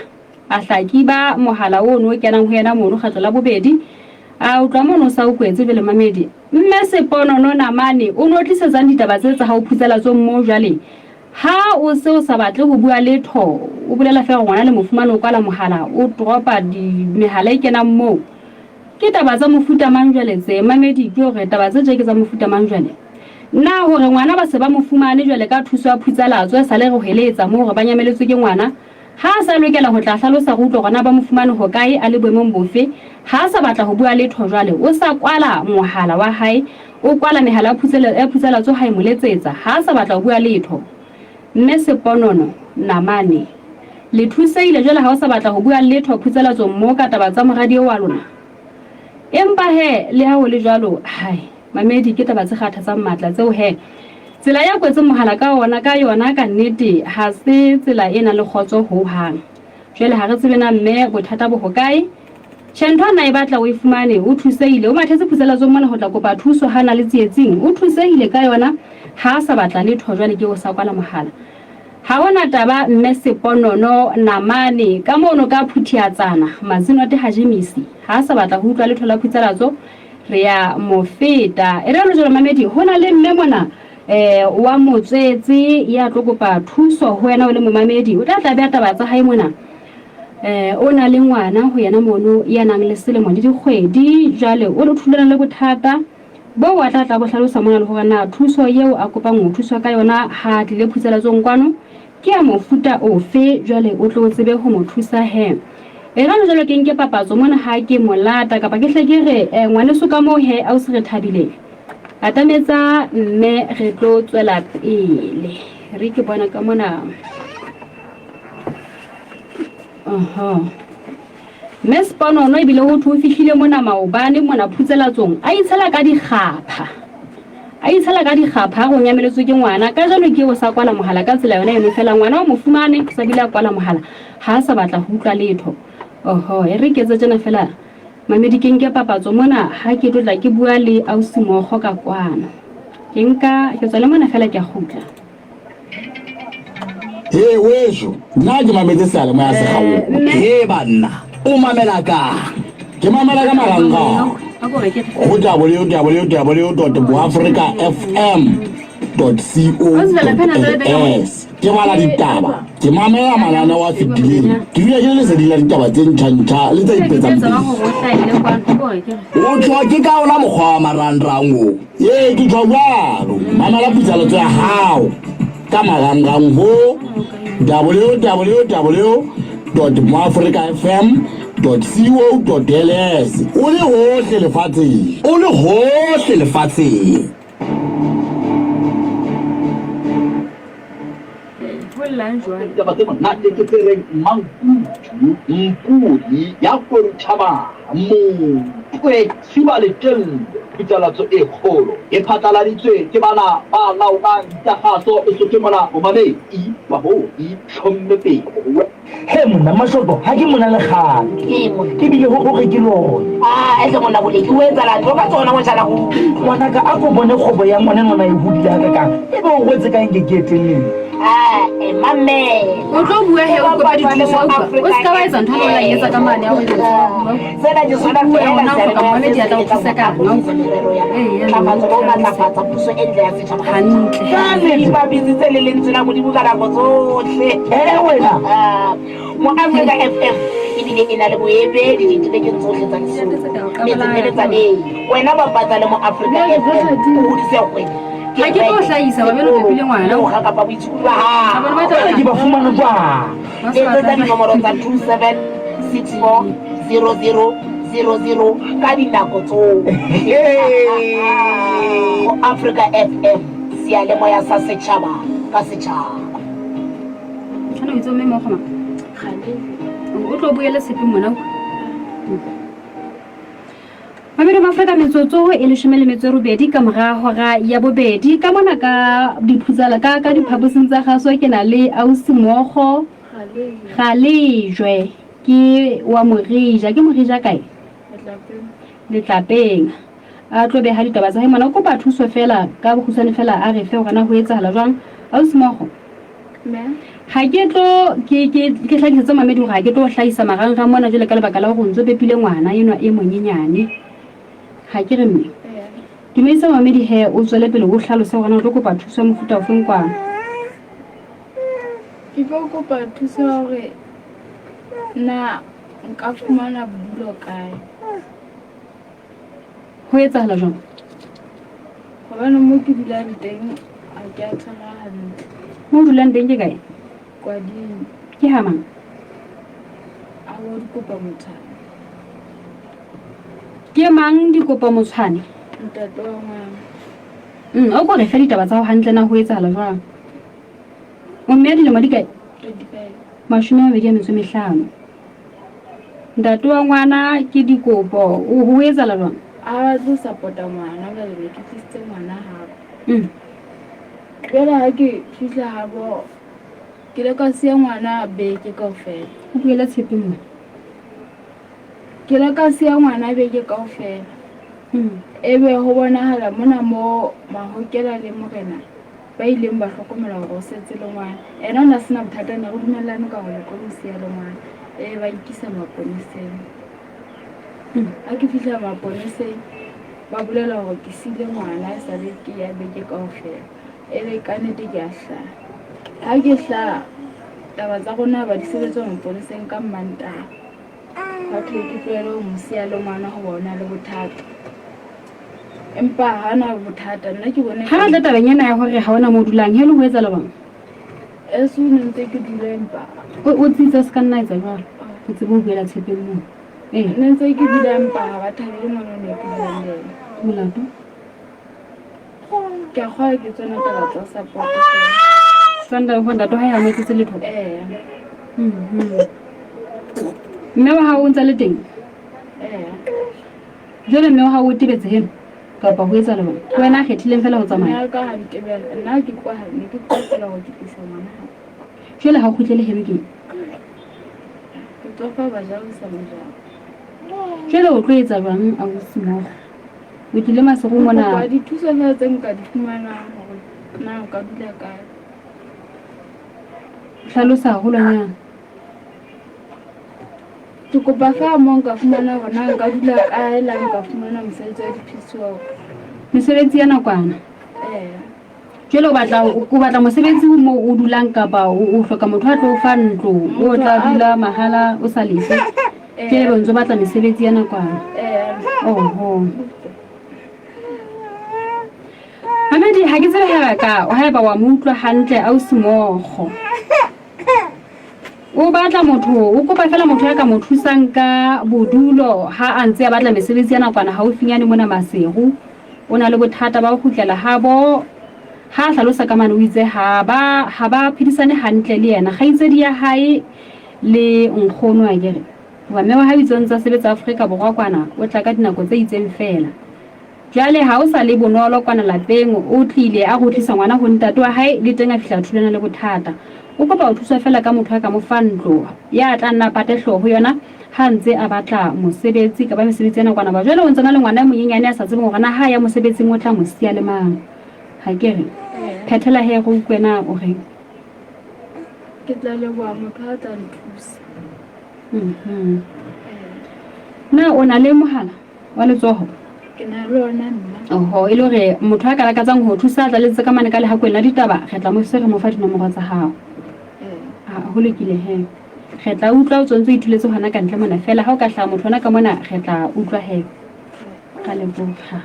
A hla ba mohala ono o kenang ho yena mono kgetlo la bobedi. A utlwa mono o sa o kwetse jwale mamedi. Mme Seponono namane o no tlisetsang ditaba tse tsa hao phutsalatsong moo jwale? Ha o se o sa batle ho bua letho, o bolela feela hore ngwana le mo fumane o kwala mohala, o dropa di mehala e kenang moo. Ke taba tsa mofuta mang jwale tse? Mamedi, ke hore taba tse tje ke tsa mofuta mang jwale? Na hore ngwana ba se ba mo fumane jwale ka thuso ya Phutsalatso esale re hweletsa moo hore ba nyameletswe ke ngwana? Ha a sa lokela ho tla hlalosa re utlwe hore na ba mo fumane hokae, a le boemong bofe. Ha a sa batla ho bua letho jwale, o sa kwala mohala wa hae, o kwala mehala ya Phutsalatso ha e mo letsetsa. Ha a sa batla ho bua letho. Mme Seponono, Namane, le thusehile jwale ha o sa batla ho bua letho Phutsalatsong moo ka taba tsa moradi eo wa lona? Empa he, leha ho le jwalo, hai, mamedi, ke taba tse kgathatsang matla tseo he. Tsela ya kwetseng mohala ka ona, ka yona, ka nnete, ha se tsela e nang le kgotso ho hang. Jwale ha re tsebe na mme bothata bo hokae. Tjhe, ntho a na e batla o e fumane, o thusehile. O mathetse Phutsalatsong mona ho tla kopa thuso ha na le tsietsing. O thusehile ka yona, ha a sa batla letho jwale ke o sa kwala mohala. Ha ho na taba mme Seponono, Namane, ka mono ka Phuthiatsana, Mazinote ha Jemisi, ha a sa batla ho utlwa letho la Phutsalatso, re ya mo feta. E re lo jwalo mamedi, ho na le mme mona eh wa motswetse ya tlo kopa thuso ho wena o le momamedi. O tla tla beha taba tsa hae mona. Eh o na le ngwana ho yena mono ya nang le selemo le dikgwedi, jwale o le thulana le bothata boo a tla tla bo hlalosa mona le hore na thuso eo a kopang ho thuswa ka yona ha a tlile phutselatsong kwano ke ya mofuta ofe, jwale o tlo tsebe ho mo thusa he. E re jwalo ke nke papatso mona ha ke mo lata kapa ke hle ke re eh, ngwaneso ka moo he ausi re thabile atametsa mme re tlo tswela pele re ke bona ka mona. Aha. Mme Seponono ebile ho thwe o fihlile mona maobane mona Phutselatsong a itshela ka dikgapha. A itshela ka dikgapha a re o nyameletswe ke ngwana. Kajeno ke o sa kwala mohala ka tsela yona eno feela ngwana o mo fumane sa bile a kwala mohala ha a sa batla ho utlwa letho. Oho, e re ke etse tjena feela mamedi ke nke papatso mona ha ke tlo tla ke bua le ausi Mookgo ka kwano. Ke nka ke tswa le mona feela ke a kgutla. He weso, nna ke mametse seyalemoya se kgaoha. He banna, o mamela kang? Ke mamela ka marangrang go www dot boafrica fm dot co dot ls. Ke bala ditaba, ke mamela mananeo a fetileng, ke dula ke le leseding la ditaba tse ntjha-ntjha le tse ipetsang pele. O tjho ke ka ona mokgwa wa marangrang o. Ee, ke tjho jwalo. Mamela putsaletso ya hao ka marangrang ho www dot moafricafm dot co dot ls o le hohle lefatsheng. O le hohle lefatsheng. Ditaba tse monate ke tse reng Mmankutu, Mpudi ya Koruthabang, Motwe, Siba le Tello. Phutsalatso e kgolo e phatlaladitswe ke bana ba laolang ditsa kgaso Lesotho mona momamedi wa ho itlhomme pelo. He monna Mashoto ha ke mona le kgale. Ee monna. Ke bile ho hore ke lona. Ah, ehle monna Boleki o etsalang? Tlo ka tsona motjhana go. Ngwanaka a ko bone kgwebo ya ngwana nona e hodile hakakang. Ebe o rwetse ka eng ke ke etelleng? Ae, mamela. O tlo bua he o kopa dithuso wa utlwa. O se ka wa etsa ntho eo o la e etsa ka mane ya ho etsa Sena ke sona Bua feela hona o hloka momamedi ya tla o thusa ka hang. merero ya Ee, ntlafatso le ho matlafatsa puso e ntle ya setjhaba. Hantle. Jwale di bapisitse le lentswe la Modimo ka nako tsohle. Eh, wena. Ah, Moafrika FM ebile e na le boemedi diterekeng tsohle tsa Lesotho, metseng le metsaneng. Wena bapatsa le Moafrika FM o hodise kgwebo. Ha ke tlo hlahisa, wa be le pepile ngwana. Mokga kapa boitshokodi ba hao. Ba bona ba tla- Jwale ke ba fumana jwang? Letsetsa dinomoro tsa 27 64 00 00 ka dinako tsohle. Ho Africa FM, seyalemoya sa setjhaba ka setjhaba. Ana o itse o mme mokgoma. O tlo buele sepe mona. Mamedi wa Afrika metsotso e leshome le metso e robedi ka mora hora ya bobedi ka mona ka diphutsala ka ka diphaposing tsa gaso ke na le ausi Mogo Galejwe ke wa Morija ke Morija kae Letlapeng a tlo beha ditaba tsa hae mona o kopa thuso fela ka bokgutshwane fela a re fe hore na ho etsahala jwang ausi Mogo ga ke tlo ke ke ke hlakisetsa mamedi hore ga ke tlo hlahisa marangrang mona jwale ka lebaka la hore o ntso pepile ngwana enwa e monyenyane ga ke re mme dumedisa mamedi he o tswele pele o hlalose hore na o tlo kopa thuso ya mofuta ofeng kwang Ke tlo kopa thuso ya hore na nka fumana bodulo kae. Ho etsahala jwang? Hobane mo ke dulang teng ha ke a tshwara hantle. Mo o dulang teng ke kae? Kwading. Ke ha mang? A bo dikopa motshwane. Ke mang dikopa motshwane? Ntate wa ngwana. O ko re fe ditaba tsa hao hantle na ho etsahala jwang? O mme ya dilemo di kae? 25. 25. Ntate wa ngwana ke dikopo o ho etsahala jwang? A batle ho support-a ngwana jwale ne ke tlisitse ngwana habo. Jwale ha ke fihla habo ke ile ka siya ngwana beke kaofela. O buela tshepe mona. Ke ile ka siya ngwana beke kaofela. Ebe ho bonahala mona mo Mahokela le Morena ba ileng ba hlokomela hore o setse le ngwana. Ena o ne a sena bothata, ne re dumellane ka hore ke lo siya le ngwana. E ba nkisa maponeseng. Ha ke fihla maponeseng ba bolela hore ke siile ngwana e sale ke ya beke kaofela. Ebe ka nnete ke a hlaha. Ha ke hlaha taba tsa rona ba di sebetswa maponeseng ka Mmantaha. Ba thwe ke tlohele ho mo siya le ngwana hoba o na le bothata. Empa ha na bothata nna ke bone. Ha re tla tabeng ena ya hore ha ona mo dulang, he le ho etsahala jwang? Eso ne ntse ke dula empa. O tsitsa se ka nna etsa jwalo. O tsebe ho buela tshepeng moo. Ee. Ne ntse ke dula empa ha ba thabele ngwana o ne ke dulang le ena. Molato? Ke a kgolwa ke tsona taba tsa support. Sanda ho ntate ha ya mo etsetse letho. Ee. Mme wa hao o ntse le teng? Ee. Jwale mme wa hao o tebetse heno kapa ho etsahala jwang? Ke wena a kgethileng fela ho tsamaya. Nna ka ha ntebela, nna ke kwa ne ke kwa fela hore ke tlisa ngwana hae. Jwale ha o kgutlele heno ke? Ke tswafa ba ja ho sa mojao. Jwale o tlo etsa jwang ausi Mogo? O tlile Maseru mona. Kopa dithuso fela tse nka di fumanang hore na nka dula kae. Hlalosa haholwanyane. Ke kopa fa mo nka fumana hore na nka dula kae la nka fumana mosebetsi wa di-piece work. Mesebetsi ya nakwana. Ee. Jwale o batla o batla mosebetsi mo o dulang kapa o hloka motho a tlo o fa ntlo o tla dula mahala o sa lefe. Jwale o ntso batla mesebetsi ya nakwana. Ee. Oho. Mamedi ha ke tsebe haeba ka haeba wa mo utlwa hantle ausi Mogo. O batla motho, o kopa fela motho ya ka mo thusang ka bodulo ha a ntse a batla mesebetsi ya nakwana haufinyane mona Maseru. O na le bothata ba ho kgutlela habo. Ha a hlalosa ka mane o itse ha ba ha ba phedisane hantle le yena. Kgaitsedi ya hae le nkgono akere. Hoba mme wa hae o itse o ntse a sebetsa Afrika Borwa kwana, o tla ka dinako tse itseng feela. Jwale ha o sa le bonolo kwana lapeng, o tlile a kgutlisa ngwana ho ntate wa hae, le teng a fihla a thulana le bothata. O kopa ho thuswa feela ka motho a ka mo fang ntlo ya tla nna a pate hlooho ho yona ha a ntse a batla mosebetsi kapa mesebetsi ya nakwana. Hoba jwale o ntse a na le ngwana e monyenyane a sa tsebeng hore na ha a ya mosebetsing o tla mo siya le mang. Ha ke re? Phethela he re utlwe na o reng. Ke tla leboha motho a tla nthusa. Mhm. Na o na le mohala wa letsoho? Ke na le ona nna. Oho, e le hore motho a ka lakatsang ho thusa a tlaletse ka mane ka lehakoeng la ditaba, re tla mo se re mo fa dinomoro tsa hao. Ah, ho lokile he. Re tla utlwa o tsontse o ithuletse hona ka ntle mona fela ha o ka hlaha motho hona ka mona re tla utlwa he. Ra leboha.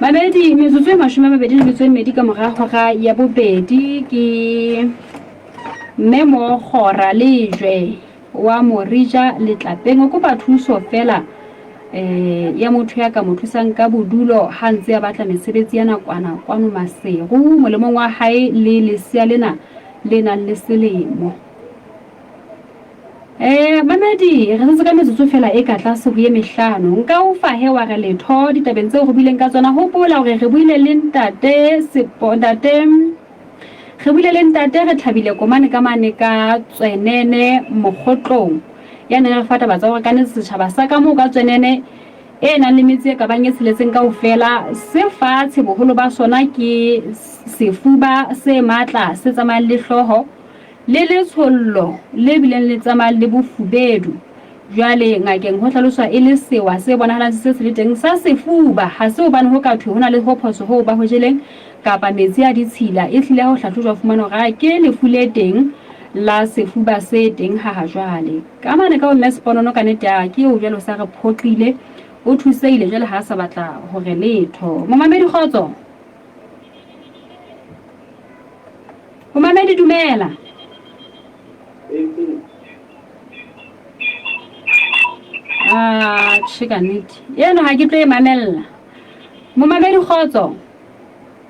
Mamedi, metsotso e 20 le metso e mmedi ka mora hora ya bobedi ke Mme Mokgora Lejwe wa Morija Letlapeng o kopa thuso fela eh ya motho ya ka mo thusang ka bodulo ha ntse a batla mesebetsi ya nakwana kwano Maseru molemong wa hae le lesea lena le nang le selemo. Eh mamedi re setse ka metsotso fela e ka tlase ho ye mehlano. Nka o fa he wa re letho ditabeng tseo re buileng ka tsona. Hopola hore re buile le ntate Sepo ntate Re buile le ntate re thabile komane ka mane ka Tswenene Mokgotlong ya neng re fa taba tsa hore ka nete setjhaba sa ka moo ka Tswenene e nang le metse e ka bang e tsheletseng kaofela se fatshe boholo ba sona ke sefuba se matla se tsamayang le hlooho le letshollo le bileng le tsamayang le bofubedu. Jwale ngakeng ho hlaloswa e le sewa se bonahalang se se le teng sa sefuba. Ha se hobane ho ka thwe ho na le ho phoso hoo ba ho jeleng kapa metsi a ditshila. E hlile ha ho hlahlojwa ho fumanwa hore ke lefu le teng la sefuba se teng ha ha jwale. Ka mane ka ho Mme Seponono ka nete a ke eo jwale o sa re phoqile, o thusehile jwale ha a sa batla hore letho. Momamedi kgotso. Momamedi dumela. Ah, tjhe ka nnete. Eno ha ke tlo e mamella. Momamedi kgotso.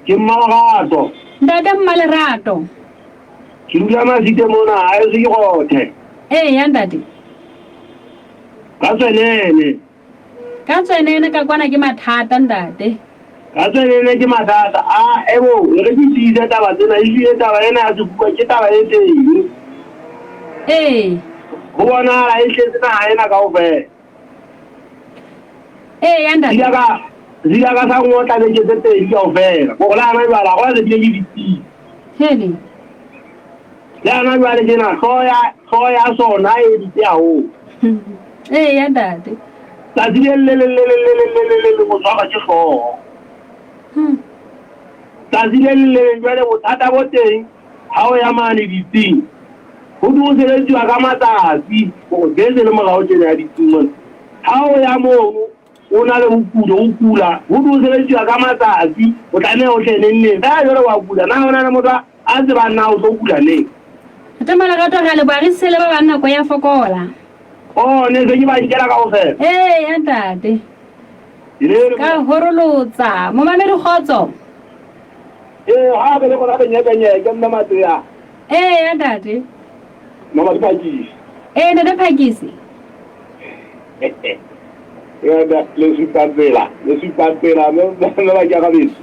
Ke Mmalerato. Ntate Mmalerato. Ke dula Masite mona, ha eso ke rothe. Ee, ya ntate. Ka Tswenene. Ka Tswenene ka kwana ke mathata ntate. Ka Tswenene ke mathata. A ebo, e re ke tiise taba tsena, ehlile taba ena ya sefuba ke taba e teng. Ee. Ho bonahala e tletse naha ena kaofela. Ee, ya ntate. Sila ka sila ka sa ngotla beke tse pedi kaofela. Gore le hana jwale ha gona se bile ke fetile. Hele. Le hana jwale tjena hlooho ya hlooho ya sona e mpe haholo. Ee, ya ntate. Tsatsi le le leng le leng le leng le le leng le mo tshwarwa ke hlooho. Tsatsi le leng le leng jwale bothata bo teng ha o ya mane ditsing ho dule ho sebetsiwa ka matsatsi hore bese le morao tjena ya ditsing mona. Ha o ya mono o na le bokulo o kula ho dule ho sebetsiwa ka matsatsi o tlameha o tle neng neng. Feela jwale wa kula na ho na le motho a tsebang na o tlo kula neng? Ntate Malerato re a leboha re siele ba bang nako ya fokola. Oh, ne se ke ba nkela kaofela. Ee, ya ntate. Ka horolotsa. Momamedi kgotso. Ee, ha be le gona benyekenyeke mme Matseya. Ee, ya ntate. Mama di Phakisi. Ee, ntate Phakisi. Ya le supa tsela, le supa tsela mme ba ke gabeso.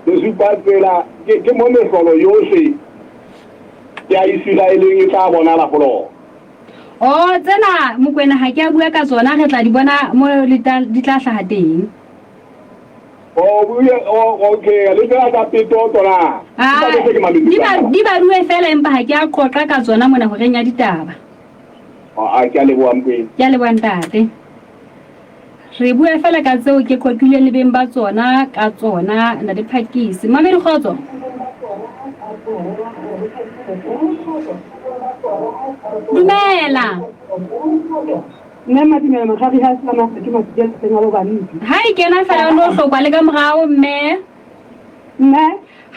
Le supa tsela ke ke mo mehlolo yohle ya Isiraeleng e tla bonala go lona. Oh, tsena Mokwena ha ke a bua ka tsona, re tla di bona mo di tla hlaha teng. Oh, oh, okay, le tsena tsa peto tsona. Ah, di baduwe fela empa ha ke a qoqa ka tsona mona horeng ya ditaba. Ah, ke a leboha Mokwena. Ke a leboha ntate. Re bua fela ka tseo ke qoqileng le beng ba tsona ka tsona ntate Phakisi. Mamedi kgotso. Dumela. Mme Madumela Mokgadi ha se ma ke masike teng a bo bantsi. Ha e kena fela o no hlokwa le ka morao mme. Mme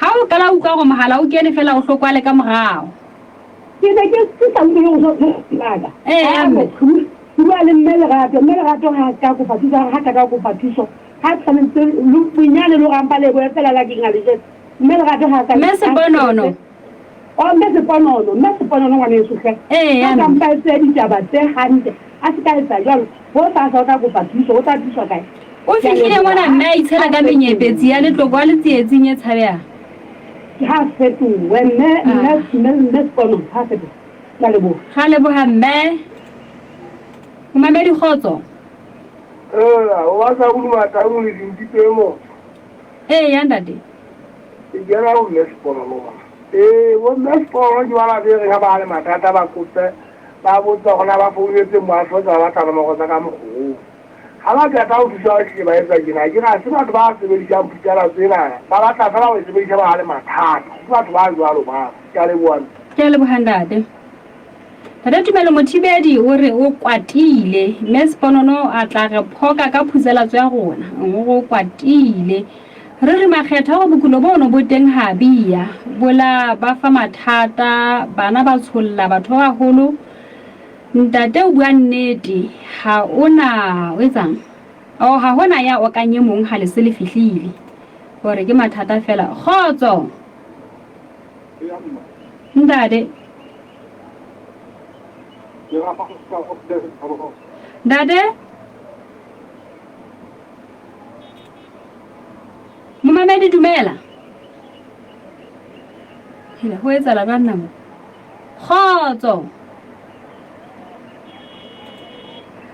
ha o qala utlwa gore mohala o kene fela o hlokwa le ka morao. Ke ne ke ke sa utlwe go so laka. Eh mme. Ke bua le mme Lerato, mme Lerato ha ka kopa thuso ha ka ka kopa thuso. Ha tshwanetse lo bonyane lo rampa le boe fela la ke nga le jetse. Mme Lerato ha ka Mme Seponono. O mme Seponono, mme Seponono ngwaneso hle. Ee, Ha ka mpa etse ditaba tse hantle, a se ka etsa jwalo, ho sasa o tla kopa thuso, o tla thuswa kae? O fihlile mona mme a itshela ka menyepetsi ya letloko a le tsietsing e tshabehang. Ha fetohe mme mme mme mme Seponono ha fetohe. Ke a leboha. Ra leboha mme. Momamedi kgotso. Ee, o batla ho duma tau le dintsi tse motho. Ee, ya ntate. Ke kena ho mme Seponono mona. Ee, bomme Seponono ke ba ba reng ha ba le mathata ba kope ba botsa hore na ba founetse Moafrika ba batla nomoro tsa ka mokgorong. Ha ba qeta ho thusa ba hlile ba etsa tjena. Ke re ha se batho ba sebedisang phutsalatso ena, ba batla feela ho e sebedisa ba na le mathata. Ke batho ba jwalo bao. Ke a leboha. Ke a leboha ntate. Ntate Tumelo Mothibedi o re o kwatile mme Seponono a tla re phoka ka phutsalatso ya rona. O re o kwatile. Re re makgetha gore bokulo bono bo teng ha bia bo la ba fa mathata bana ba tsholla batho ba baholo. Ntate o bua nnete ha o na o etsang o ha hona ya okang e mong ha le se le fihlile gore ke mathata fela. Kgotso ntate. Ntate. Momamedi dumela. Hela ho etsahala jwang na mo? Kgotso.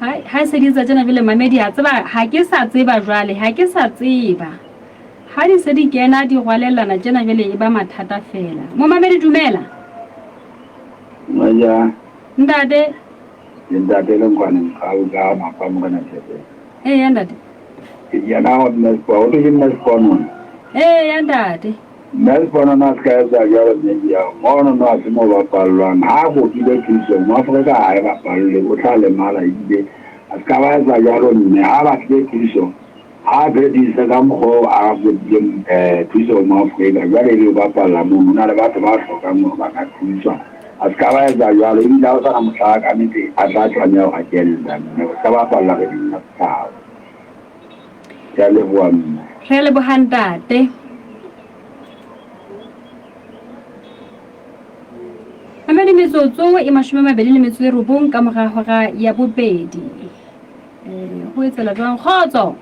Hai ha se di etsa tjena jwale mamedi a tseba ha ke sa tseba jwale ha ke sa tseba. Ha di se di kena di rwalellana tjena jwale e ba mathata fela. Momamedi dumela. Maja. Ntate. Ke ntate le nkwane mqau ka mapa morena Tshepe. Eya ntate. Ke kena ho Mme Sepo, ho thwe ke Mme Seponono. Eya ntate. Mme Seponono a se ka etsa jwalo mme ya mono no a se mo bapallwang. Ha a kopile thuso, Moafrika ha e bapalle, o tla lemala ebile a se ka ba etsa jwalo mme ha a batlile thuso Ha a phethise ka mokgwa oo a kopileng thuso ho Moafrika, jwale ebe o bapalla mono. Ho na le batho ba hlokang hore ba ka thuswa. A se ka ba etsa jwalo, ebile ha ho sa na mohla ka nnete a tla tlameha ho hakella mme. O se ka bapalla reding ya setjhaba. Ke a leboha mme. Re a leboha ntate. Mamedi metsotso e 29 ka mora hora ya bobedi. Ho etsela jwang? Kgotso.